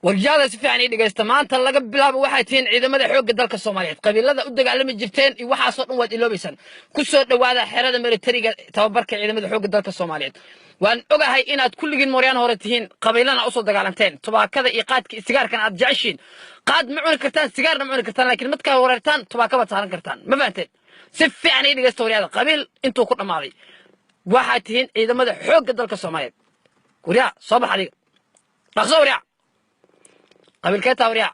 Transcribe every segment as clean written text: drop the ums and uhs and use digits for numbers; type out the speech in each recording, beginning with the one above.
Waryaada, si fiican ii dhegaysta. Maanta laga bilaabo waxay tihiin ciidamada xoogga dalka Soomaaliyeed. Qabiilada u dagaalami jirteen iyo waxaasoo dhan waad iloobaysaan. Ku soo dhowaada xerada militariga, tababarka ciidamada xoogga dalka Soomaaliyeed. Waan ogahay inaad kulligiin mooryaan hore tihiin, qabiilana usoo dagaalanteen, tubaakada iyo qaadka iyo sigaarkana aad jeceshiin. Qaad ma cuni kartaan, sigaarna ma cuni kartaan, laakiin markaa wareertaan tubaaka baad saaran kartaan. Ma fahanteen? Si fiican ii dhegaysta, waryaada. Qabiil intuu ku dhammaaday, waxaad tihiin ciidamada xoogga dalka Soomaaliyeed. Waryaa, soo bax adiga, dhaqso. Waryaa, qabiilkee taa? Waryaa,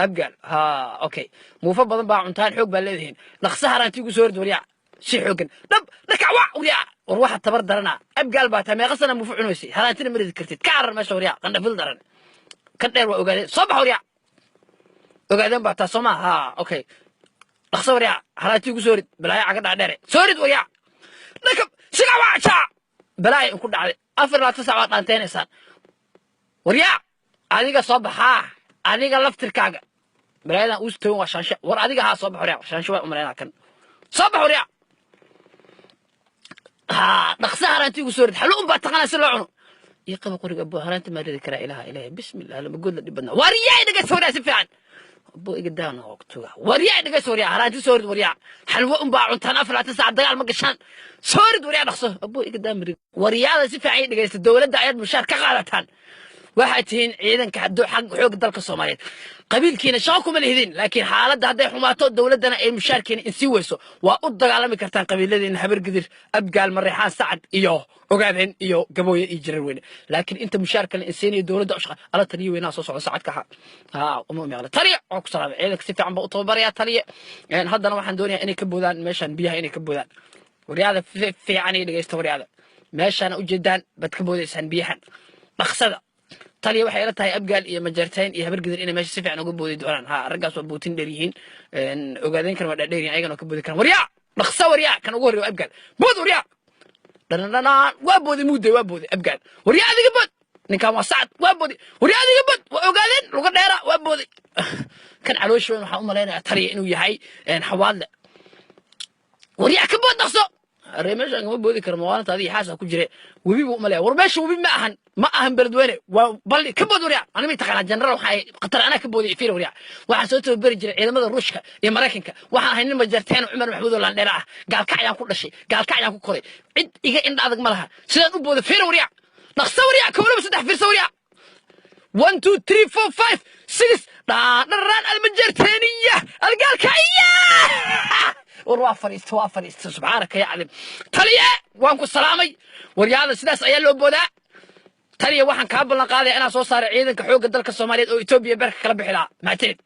Abgaal. Ha, okay, muufo badan baa cuntaan, xoog baa leedihiin. Dhaqso haraanti ugu soo rid, waryaa, si xooggan. Dhab dhakac wa. Waryaa, war waxa tabar darana. Abgaal baa taa. Meeqa sana muufo cunaysay? Haraantina ma ridi kartid. Ka carar meesha, waryaa, qandhafil daran. Kan dheer waa ogaadeen. Soo bax, waryaa, ogaadeen baa taa, soo maa? Ha, okay, dhaqso, waryaa, haraanti ugu soo rid. Balaayo caga dhaadheere, soo rid, waryaa. Dhakab siga waa balaayo inku dhacday. 24 saac waad dhaanteynaysaan. Waryaa, adiga soo baxaa, adiga laftirkaaga balaayadan uus togan waa shaanshe. War adiga, haa, soo bax, waryaa. Shaanshe waa umalaynaa kan. Soo bax, waryaa. Haa, dhaqsa haraanti ugu soo rid. Xallo un baa taqanaa si loo cuno. Ii qaba qoriga, abo. Haraanti maa ridi karaa? Ilaha ilaha, bismillah, lama good la dhib badnaa. Waryaa, dhegeysta, waryaa, si fiican. Abo, iga daana tuga. Waryaa, dhegeysta, waryaa, haraanti soo rid. Waryaa, xalwo un baa cuntaan, 24 saac dagaal ma gashaan. Soo rid, waryaa, dhaqso. Abo, iga daa marid. Waryaada, si fiican ii dhegeysta. Dowladda ayaad mushaar ka qaadataan. Waxaad tihiin ciidanka xag xoogga dalka Soomaaliyeed. Qabiilkiina shaqo kuma lihdin, laakiin xaaladda hadday xumaato, dowladdana ay mushaarkiina insii weyso, waa u dagaalami kartaan qabiiladiina: Habargidir, Abgaal, Mareexaan, Sacad iyo Ogaadeen iyo Gabooye iyo Jarar Weyne. Laakiin inta mushaar kale insiinayo dowladda u shaqa ala. Taliye weynaa soo socda, Sacadka. Ha ha, uma meeqla. Taliye, waa ku salaamay. Ciidanka si fiican baa u tababarayaa, taliye. Haddana waxaan doonayaa inay ka boodaan meeshan biyaha, inay ka boodaan. Waryaada, fiican iyo dhegeysta. Waryaada, meeshaana ujeedaan baad ka boodaysaan biyahan, dhaqsada. Taliya, waxay ila tahay Abgaal iyo Majartain iyo Habargidir inay meesha si fiican uga boodi doonaan. Ha, raggaas waa bootin dheer yihiin. Ogaadeen kan waa dhaadheer yihiin, ayagana waa ka boodi karaan. Waryaa, dhaqso, waryaa. Kan ugu horreeya waa Abgaal. Bood, waryaa. Dhanadhanaan, waa booday, muuday, waa booday Abgaal. Waryaa, adiga bood. Ninkan waa Sacad, waa booday. Waryaa, adiga bood. Waa Ogaadeen, luga dheera, waa booday. Kan caloosha weyn waxaan u malaynayaa, taliya, inuu yahay Xawaadle. Waryaa, ka bood, dhaqso. Aree, meeshaan kama boodi karo. Mawaalinta adiga xaasa ku jire. Webi buu umalaya. War meesha webi ma ahan, ma ahan Beledweyne, waa balli. Ka bood, waryaa. Aniga may taqaanaa general waxaa qatar anaa ka booday. Fiir, waryaa, waxaan soo tababari jiray ciidamada Ruushka iyo Maraykanka. Waxaan ahay nin Majarteen Cumar Maxamuud oo laandheera ah. Gaalkacyaan ku dhashay, gaalkacyaan ku koray. Cid iga indha adag ma laha. Sidaan u booday fiir, waryaa. Dhaqso, waryaa. Kow, laba, saddex, fiirsa, waryaa. One, two, three, four, five, six. Dhaadharaan almajarteeniya algaalkacya. War waa fadhiista, waa fadhiista. Subxaanaka ya cadim. Taliye, waan ku salaamay. Waryaada, sidaas ayaa loo boodaa. Taliya, waxaan kaa ballan qaadaya inaan soo saaray ciidanka xoogga dalka Soomaaliyeed oo Etoobiya beerka kala bixi lahaa. Mahadsanid.